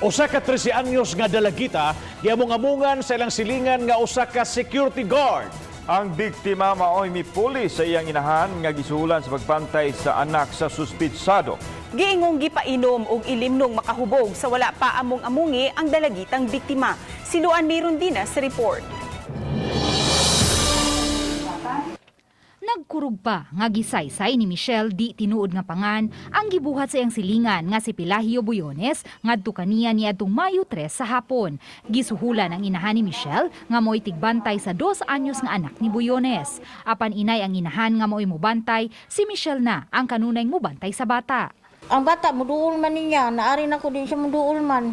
Usa ka 13 anyos nga dalagita giamong-amungan sa ilang silingan nga usa ka security guard. Ang biktima maoy mipuli sa iyang inahan nga gisuhulan sa pagbantay sa anak sa suspitsado. Giingong gipainom og ilimnong makahubog sa wala pa among-amungi ang dalagitang biktima. Si Luan Mirondina sa report. Nagkurog pa nga gisaysay ni Michelle di tinuod nga pangan ang gibuhat sa iyang silingan nga si Pelagio Buyones ngadto kaniya niadtong Mayo 3 sa hapon. Gisuhulan ang inahan ni Michelle nga mo'y tigbantay sa 2 anyos nga anak ni Buyones. Apan inay ang inahan nga mo'y mubantay, si Michelle na ang kanunay mubantay sa bata. Ang bata, muduol man niya. Naari na ko din siya muduol man.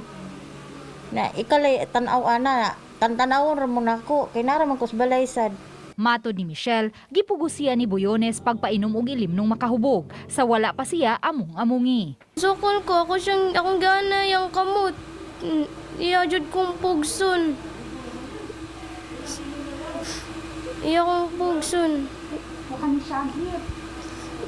Na ikalay, tanaw ana, tantanawon ra mo nako. Kay nara man ko sa balay sad. Matod ni Michelle, gipugusian ni Buyones pagpainom og ilimnong makahubog sa wala pa siya among-amungi. Sukol ko, ako siyang, akong gana yung kamot. Iya jud kong pugson. Iya kong pugson.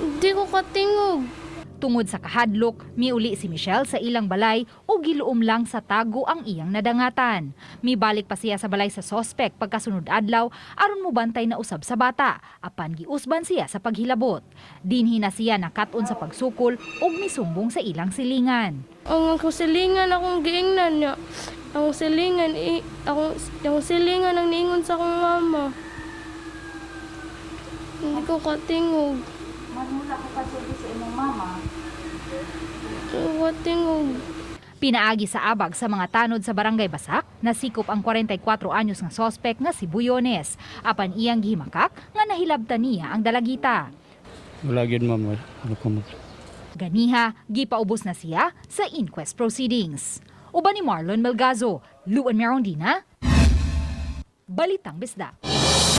Hindi ko katingog. Tungod sa kahadlok, miuli si Michelle sa ilang balay o giluom lang sa tago ang iyang nadangatan. Mibalik pa siya sa balay sa sospek pagkasunod adlaw aron mobantay na usab sa bata, apan giusban siya sa paghilabot. Dinhi na siya nakat-on sa pagsukol ug misumbong sa ilang silingan. Ang akong silingan akong giingnan niya. Ang silingan, i, akong, ang silingan ang niingon sa akong mama. Hindi ko katingog. Manula ko kasulti sa imong mama. Hindi ko katingog. Pinaagi sa abag sa mga tanod sa Barangay Basak, nasikop ang 44 anyos nga sospek nga si Buyones. Apan iyang gihimakak nga nahilabtan niya ang dalagita. Wala gyud, ma'am. Wala ko mag Ganiha, gipaubos na siya sa inquest proceedings. Uban ni Marlon Melgazo, Luan Merondina, Balitang Bisdak.